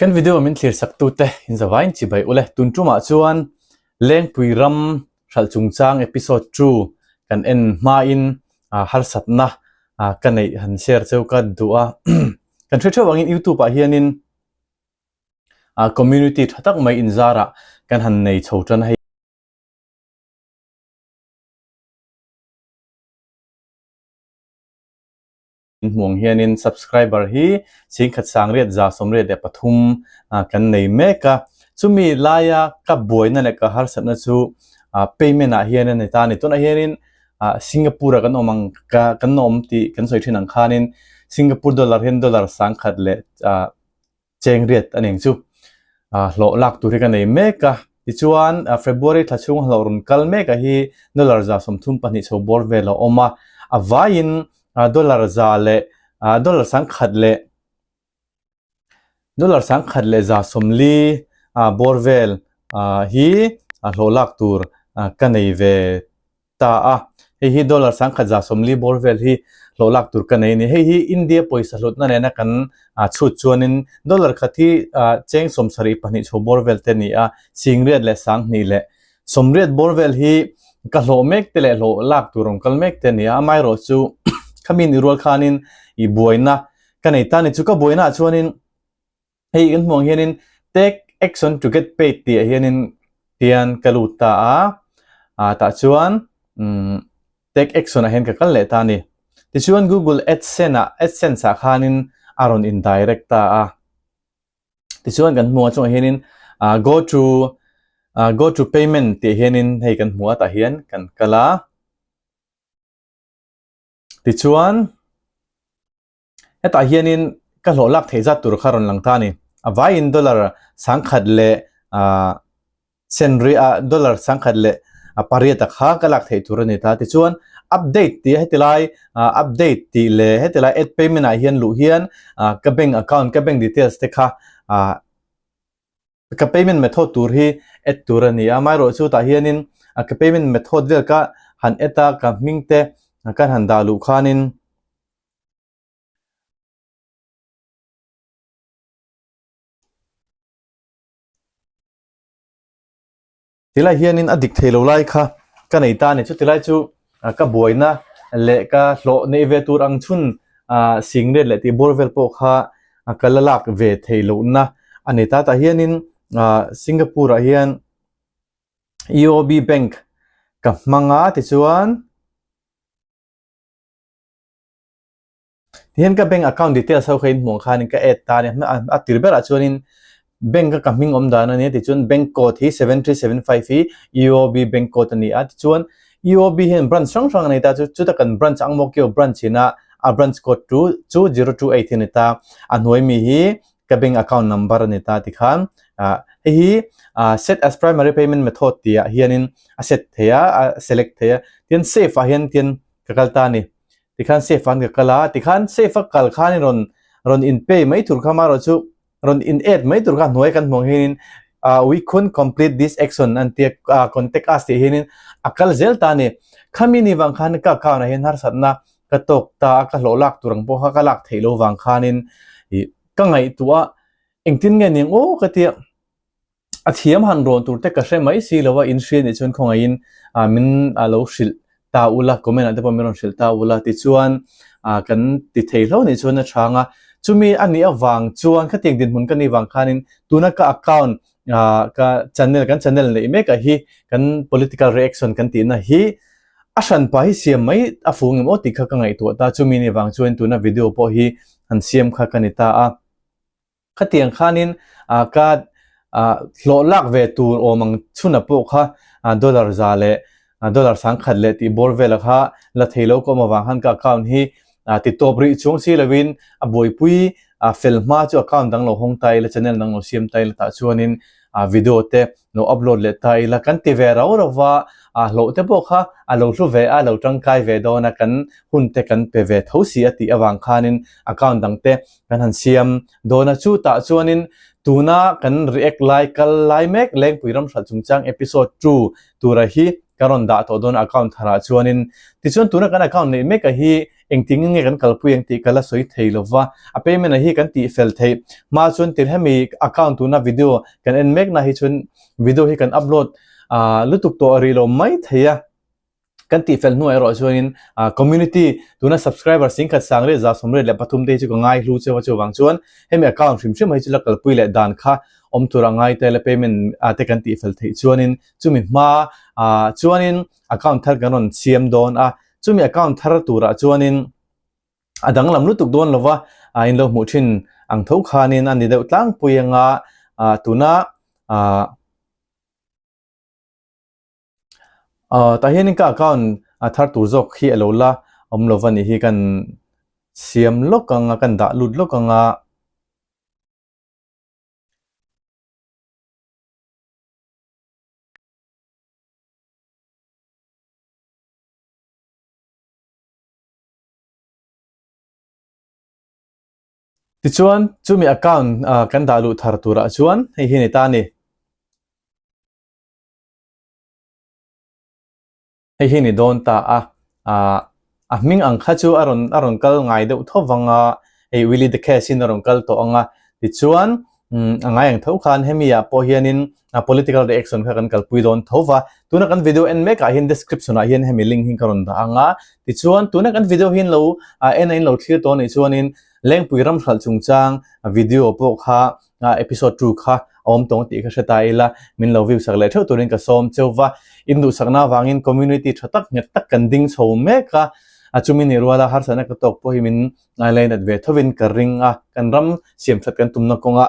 Kan video min thlir sak tute in zavain chibai ule tun tumah chuan Lengpui ram hralh chungchang episode 2 kan en hmain harsatna ka neih han share cheu ka duh a. Kan hre theuh angin youtube ah hianin community tha tak mai inzarah kan han nei chho tan a hei. Hmuh ang hianin subscriber hi chhingkhat sangriat 173 kan nei mek a, chumi laia ka buaina leh ka harsatna chu payment ah hian a ni ta a ni. Tunah hianin Singapore ah kan awm ang kan awm tih kan sawi thin ang khanin Singapore dollar hian dollar sangkhat leh cheng riat a ning chu hlawh lak tur hi ka nei mek a tichuan February thla chhung hlawh rawn kal mek a hi dollar 32 chho bawr vel a awm a a vaiin dollar za leh dollar 100 leh dollar 100 leh 140 bawr vel hi hlawh lak tur ka nei ve ta a, hei hi dollar 1000 140 bawr vel hi hlawh lak tur ka nei a ni. Hei hi India pawisa hlutna nena kan chhut chuanin dollar khat hi cheng 72 chho bawr vel te a ni a, singriat leh sanghnih leh sawmriat bawr vel hi ka hlawh mek te leh hlawh lak tur awm kal mek te a ni a. Amaherawh chu khami ni rual khanin i buaina ka nei ta a ni. Chu ka buaina ah chuanin Hei kan hmuh ang hianin take action to get paid tih ah hianin tian ka lut ta a, ah tah chuan umm take action ah hian ka kal leh ta a ni. Tichuan Google AdSense ah AdSense ah khanin a rawn in direct ta a. Tichuan kan hmuh ang chungah hianin ah go to ah go to payment tih ah hianin hei kan hmu a tah hian kan kal a. Tichuan. Hetah hianin ka hlawh lak theih zat tur kha rawn lang ta a ni. A vaiin dollar 1000 leh ah senri ah dollar 1000 leh pariat a kha ka lak theih tur a ni ta. Tichuan update tih heti lai ah update tih leh heti lai add payment ah hian luh hian ah ka bank account ka bank details te kha ah ka payment method tur hi add tur a ni a amaherawh chu tah hianin ka payment method vel ka han add a ka hming te kan han dah luh khanin. Tilai hianin a dik thei lo lai kha ka nei ta a ni. Chuti lai chu ka buaina leh ka hlawh neih ve tur ang chhun singlet leh tih bawr vel pawh kha ka la lak ve thei lohna a ni ta. Tah hianin Singapore ah hian UOB bank ka hmang a tichuan. Tihian ka bank account details ho kha in hmuh ang khanin ka add ta a ni. A tir berah chuanin bank a ka hming awm dan a nia tichuan bank code hi 7375 hi UOB bank code a ni a tichuan UOB hian branch hrang hrang a nei ta chu chuta kan branch Ang Mo Kio branch ina a branch code chu chu 028 hi a ni ta a hnuai mi hi ka bank account number a ni ta tikhan ah hei hi ah set as primary payment method tih ah hianin a set thei a a select thei a tin save ah hian tin ka kal ta a ni. Tikhan safe an ka kal a, tikhan safe a kal khan in rawn rawn in pay mai tur kha amaherawh chu rawn in add mai tur kha hnuai kan hmuh ang hianin ah we couldn't complete this action an tia ah contact us tih hianin a kal zel ta a ni. Khami ni vang khan ka account ah hian harsatna ka tawk ta a, ka hlawh lak tur ang pawh kha ka lak theih loh vang khanin ih ka ngaihtuah a engtin nge ni ang aw ka tia. A thiam han rawn tur te ka hre mai si lo a, in hria nih chuan khawngaihin ah min a lo hrilh ta ula, comment ah te pawh min rawn hrilh ta ula tichuan ah kan ti thei hlo nih chuan a chhang a. Chumi a nih avang chuan khatiang dinhmun ka nih vang khanin tuna ka account ah ka channel kan channel neih mek ah hi kan political reaction kan tihna hi a hranpa hi siam mai a fu ngem aw tih kha ka ngaihtuah ta, chumi nih vang chuan tuna video pawh hi han siam kha ka ni ta a. Khatiang khanin ka hlawh lak ve tur awm ang chhunah pawh kha dollar za leh dollar 1000 leh tih bawr vela kha la thei lo ka awm avang khan ka account hi ti tawp rih chuang si lovin a buaipui fel hma chu account dang lo hawng ta ila channel dang lo siam ta ila tah chuanin video te lo upload leh ta ila kan ti ve rau rau va hlawh te pawh kha a lo hlu ve a lo tangkai ve dawn a kan hun te kan pe ve tho si a tih avang khanin account dang te kan han siam dawn a chutah chuanin tuna kan react lai kal lai mek Lengpui ram hralh chungchang episode 2 tura hi ka rawn dah tawh dawn account tharah chuanin tichuan tuna kan account neih mek a hi Engtin nge kan kalpui ang tih ka la sawi thei lo va, a payment a hi kan tih fel theih hma chuan tir hemi account tuna video kan en mek na hi chuan video hi kan upload lutuk tawh rih lo mai thei a. Kan tih fel hnuah erawh chuanin community tuna subscriber singkhat sangriat 173 te hi chu ka ngai hlu cheu a chuvang chuan hemi account hrim hrim hi chu la kalpui leh dan kha awm tur a ngai tel a payment te kan tih fel theih chuanin chumi hma chuanin account thar kan rawn siam dawn a chumi account thar turah chuanin a danglam lutuk dawn lova a in lo hmuh thin ang tho khanin a ni deuh tlangpui anga tuna Tah hianin ka account a thar tur zawk hi a lo la awm lo va nih hi kan siam lawk ang a kan dah lut lawk ang a. Tichuan chumi account kan dah luh thar turah chuan hei hi a ni ta a ni. Hei hi ni dawn ta a, ah a hming ang kha chu a rawn a rawn kal ngai deuh tho vang a, hei Willy the Cash in a rawn kal tawh ang a, tichuan umm a ngai ang tho khan hemi ah pawh hianin a political reaction kha kan kalpui dawn tho va, tuna kan video en mek ah hian description ah hian hemi link hi ka rawn dah ang a, tichuan tuna kan video hi in lo ah en a in lo thlir tawh a nih chuanin Lengpui ram hralh chungchang video pawh kha a episode 2 kha a awm tawng tih ka hre ta ila, min lo view sak leh theuh turin ka sawm cheu va. In duhsakna avangin community tha tak nghet tak kan ding chho mek a, a chumi nih ruala harsatna ka tawk pawh hi min ngailai-nat ve thovin ka ring a, kan ram siam that kan tumna kawnga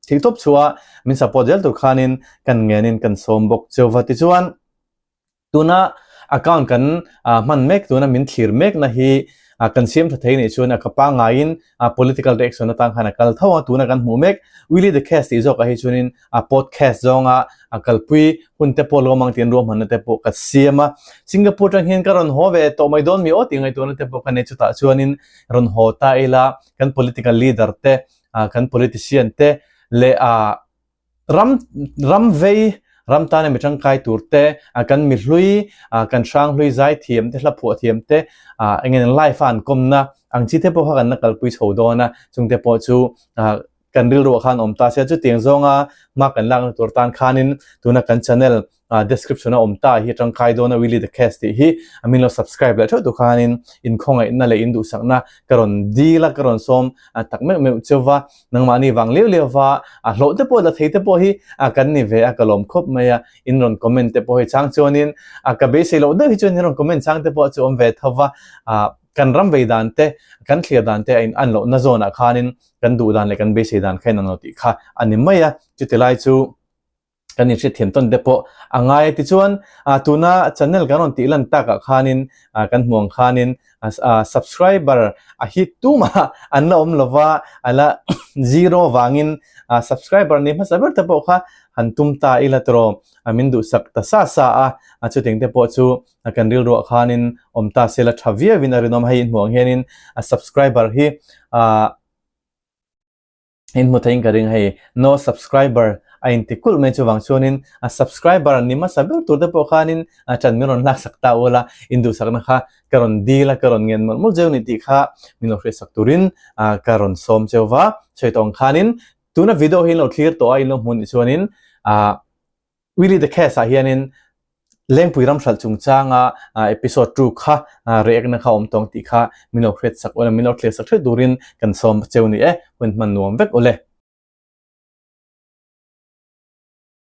theihtawp chhuah min support zel tur khanin kan ngenin kan sawm bawk cheu va. Tichuan. Tuna account kan hman mek tuna min thlir mekna hi kan siam tha thei nih chuan a ka pangaiin political reaction atang khan a kal tho a, tuna kan hmuh mek Willy the Cast tih zawkah hi chuanin a podcast zawnga a kalpui hun te pawh lawm ang tiin ruahmanna te pawh ka siam a. Singapore atang hian ka rawn haw ve tawh mai dawn mi aw tih ngaihtuahna te pawh ka nei chutah chuanin rawn haw ta ila kan political leader te kan politician te leh Ram ram vei, ram tana mi tangkai tur te, kan mi hlui, kan hrang hlui zai thiam te, hla phuah thiam te, eng eng live a an kawmna ang chi te pawh kha kan la kalpui chho dawn a, chung te pawh chu kan rilruah khan awm ta sia chutiang zawnga hma kan lakna tur tan khanin tuna kan channel description a awm ta hi tangkai dawn a Willy the Cast tih hi a min lo subscribe leh theuh tur khanin in khawngaihna leh in duhsakna ka rawn dil a ka rawn sawm tak meuh meuh cheu va nangmahni vang liau liau va a hlawh te pawh la thei te pawh hi a kan ni ve a ka lawm khawp mai a in rawn comment te pawh hi chang chuanin a ka beisei loh deuh hi chuan in rawn comment chang te pawh chu awm ve tho va a kan ram vei dan te kan thlir dan te a in an lohna zawnah khanin kan duh dan leh kan beisei dan kha in ang lo tih kha a ni mai a chuti lai chu kan inhriatthiam tawn te pawh a ngai a tichuan tuna channel kan rawn tih lan takah khanin kan hmuh ang khanin subscriber a hi tumah an la awm lova a la zero vangin subscriber ni hmasa ber te pawh kha han tum ta ila tawh min duhsak ta sa sa a chutiang te pawh chu kan rilruah khanin awm ta sela tha viauin a rinawm hei inhmuh ang hianin subscriber hi In hmu theiin ka ring hei no subscriber a inti kulh mai chuvang chuanin a subscriber ni hmasa ber tur te pawh khanin a ṭan min rawn laksak ta ula in duhsakna kha ka rawn dil a ka rawn ngen mawlh mawlh zeu ni tih kha min lo hriatsak turin ka rawn sawm cheu va sawi tawh ang khanin tuna video hi in lo thlir tawh a in lo hmu nih chuanin ah Willy the Cast ah hianin Lengpui ram hralh chungchanga episode 2 kha react-na kha awm tawng tih kha min lo hriatsak ula, min lo thlir sak theuh turin kan sawm cheu ni e, hun hman nuam vek ule.